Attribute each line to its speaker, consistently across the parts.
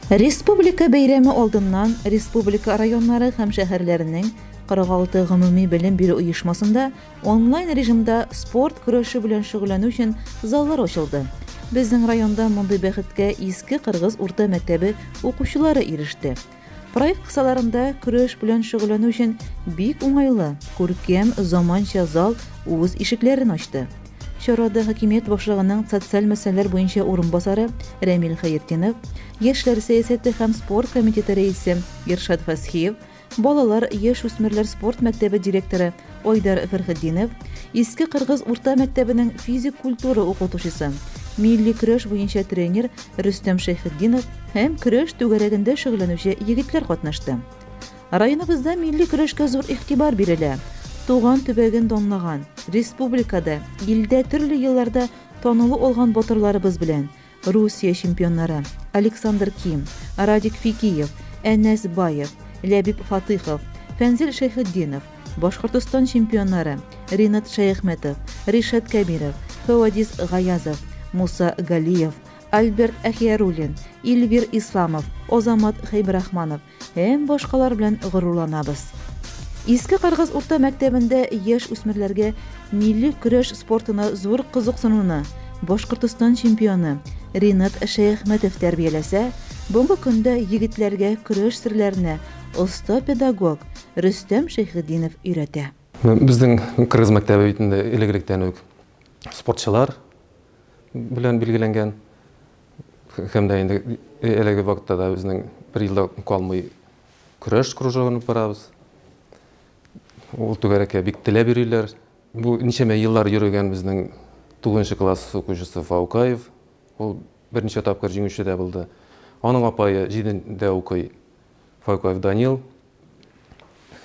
Speaker 1: Республика бәйрәме алдыннан республика районнары һәм шәһәрләренең 46 гомуми белем бирү оешмасында онлайн режимда спорт көрәше белән шөгыльләнү өчен заллар ачылды. Безнең районда мондый бәхеткә Иске Кыргыз урта мәктәбе укучылары иреште. Проект кысаларында көрәш белән шөгыльләнү өчен бик уңайлы, күркәм, заманча зал үз ишекләрен ачты. Чарада хакимият башлыгының социаль мәсьәләләр буенча урынбасары Рәмил Хәертдинов, яшьләр сәясәте һәм спорт комитеты рәисе Иршат Фәсхиев, балалар, яшүсмерләр спорт мәктәбе директоры Айдар Фәрхетдинов, Иске Кыргыз урта мәктәбенең физик культура укытучысы, милли көрәш буенча тренер Рөстәм Шәйхетдинов һәм көрәш түгәрәгендә шөгыльләнүче егетләр катнашты. Районыбызда милли көрәшкә зур игътибар бирелә. Туган төбәген данлаган, республикада, илдә төрле елларда танылу алган батырларыбыз белән Русия чемпионнары Александр Ким, Радик Фикиев, Әнәс Баев, Ләбиб Фатыйхов, Фәнзил Шәйхетдинов, Башкортостан чемпионнары Ринат Шәяхмәтов, Ришат Кәбиров, Фәвәдис Гаязов, Муса Галиев, Альберт Әхияруллин, Илвир Исламов, Азамат Хәйбрахманов һәм башкалар белән горурланабыз. Иске Кыргыз урта мәктәбендә яшь үсмерләргә милли көрәш спортына зур кызыксынуны Башкортостан чемпионы Ринат Шәяхмәтов тәрбияләсә, бүгенге көндә егетләргә көрәш серләренә оста педагог Рөстәм Шәйхетдинов өйрәтә.
Speaker 2: Безнең Кыргыз мәктәбе бит инде элек-электән үк спортчылар белән билгеләнгән. Һәм дә инде әлеге вакытта да безнең бер ел да калмый көрәш кружогын алып барабыз. Ул түгәрәккә бик теләп йөриләр. Бу ничәмә еллар йөрегән безнең 9 класс укучысы Фаукаев. Ул берничә тапкыр җиңүче дә булды. Аның апае 7-дә укый Фаукаев Данил.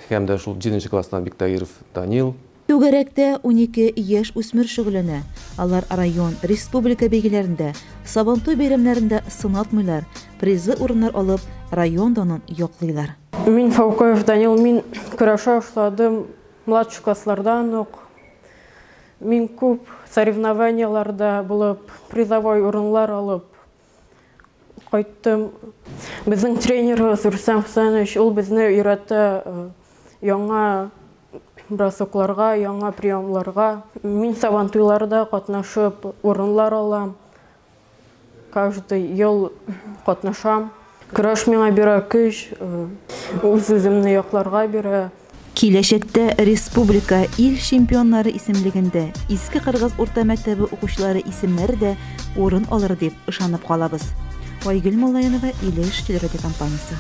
Speaker 2: Һәм дә шул 7 класстан Биктагиров Данил.
Speaker 1: Түгәрәктә 12 яшь үсмер шөгыльләнә. Алар район, республика бәйгеләрендә, Сабантуй бәйрәмнәрендә сынатмыйлар, призлы урыннар алып, район данын яклыйлар.
Speaker 3: Мин Фаукаев Данил, мин көрәшә башладым младший класслардан ук. Мин күп соревнованияларда булып, призовой урынлар алып кайттым. Безнең тренерыбыз Рөстәм Хөсәнович, ул безне өйрәтә яңа бросокларга, яңа приемларга. Мин Сабантуйларда катнашып урынлар алам. Каждый ел катнашам. Көрәш миңа бирә көч, үз-үземне якларга бирә.
Speaker 1: Киләчәктә республика, ил чемпионнары исемлегендә Иске Кыргыз урта мәктәбе укучылары исемнәре дә урын алыр дип ышанып калабыз. Айгөл Муллаянова, Илеш телерадиокомпаниясе.